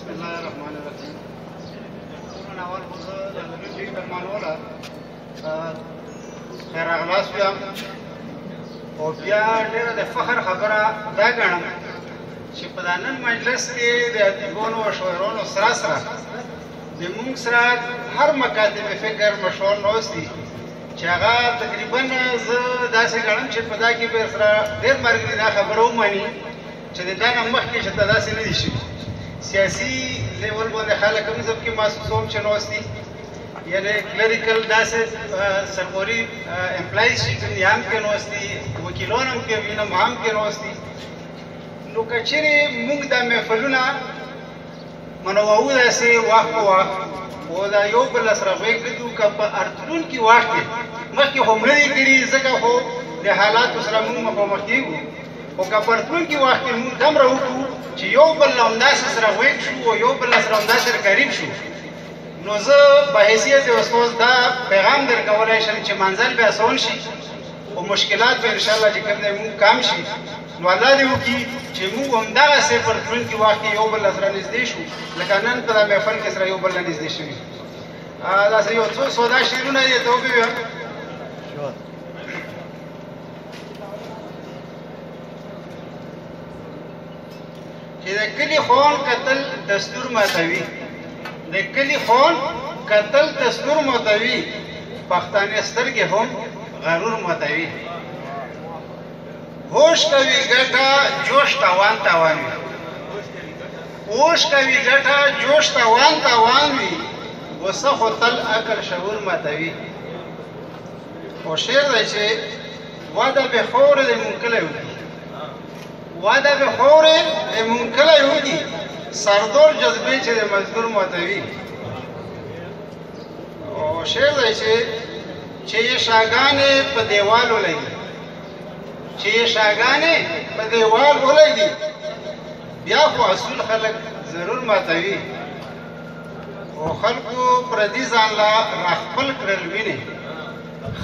بسم الله الرحمن الرحیم. ټولو اول خو زه د لوی مېلمنو له خیر راغلاست وایم او بیا ډېره د فخر خبره دا ګڼم چې په دا نن مجلس کې د ادیبانو او شاعرانو سره سره د موږ سره هر مکاتب فکر مشور ناست دي چې هغه تقریبا زه داسې ګڼم چې په دا کې به سره ډېر ملګري دا خبره ومني چې د دا نه مخکې چې ته داسې نه دي شوي. سیاسي لیول باندې خلک هم زه پکې محسوسوم چې ناست دي، یعنې کلریکل داسې سرکاري امپلایز چې کوم دي هم کې ناست دي، وکیلان هم کې وینم هم کې ناست دي. نو که چېرې موږ دا محفلونه منوو داسې وخت په وخت او دا یو بل سره غوږ ږدو، که په راتلونکي وخت کې مخکې خو نه دي کړي ځکه خو د حالاتو سره موږ مخامخ کېږو، خو که په راتلونکي وخت کې موږ دومره وکړو چې یو بل له همداسې سره غوږ شو او یو بل سره همداسې قریب شو، نو زه په حیثیت استاد دا پیغام درکولی شم چې منزل به اسان شي او مشکلات به انشاءالله چې کوم دی موږ کم شي. نو الله دې وکړي چې موږ همدغسې په راتلونکي وخت کې یو بل سره نږدې شو لکه نن په دا محفل کې سره یو بل له نږدې شوي. داسې یو څو سودا شعرونه یې ته ووایم. چې د کلي خون قتل دستور ماتوي، د کلي خون قتل دستور ماتوي، پښتانه سترګې هم غرور ماتوي. هوش کوي ګټه جوش تاوان تاوان وي، هوش کوي ګټه جوش تاوان تاوان وي، غوسه خو تل عقل شعور ماتوي. او شعر دی چې واده به خورې د مونږ کلی وکړي، واده به خورې د مونږ کلی وکړي، سردور جذبې چې د مزدور ماتوي. او شعر دی چې یې شاګانې په دیوال ولګي، چې یې شاګانې په دیوال ولګي، بیا خو اصول خلک ضرور ماتوي. او خلکو پردي ځان له راخپل کړل وینې،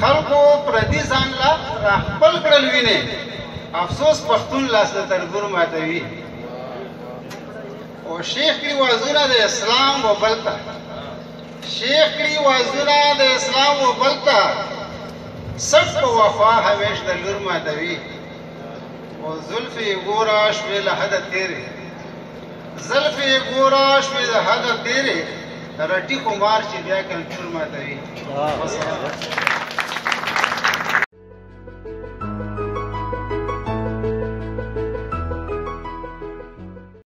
خلکو پردي ځان له راخپل کړل وینې، افسوس پښتون لاس د تربور ماتوي. او شیخ کړي وازونه د اسلام و بل ته، شیخ کړي وازونه د اسلام و بل ته، سټ په وفا همیش د لور ماتوي. او زلفې یې ګوره شوې له حده تېرې، زلفې یې ګوره شوې له حده تېرې، رټي خمار چې بیا کلتور ماتوي.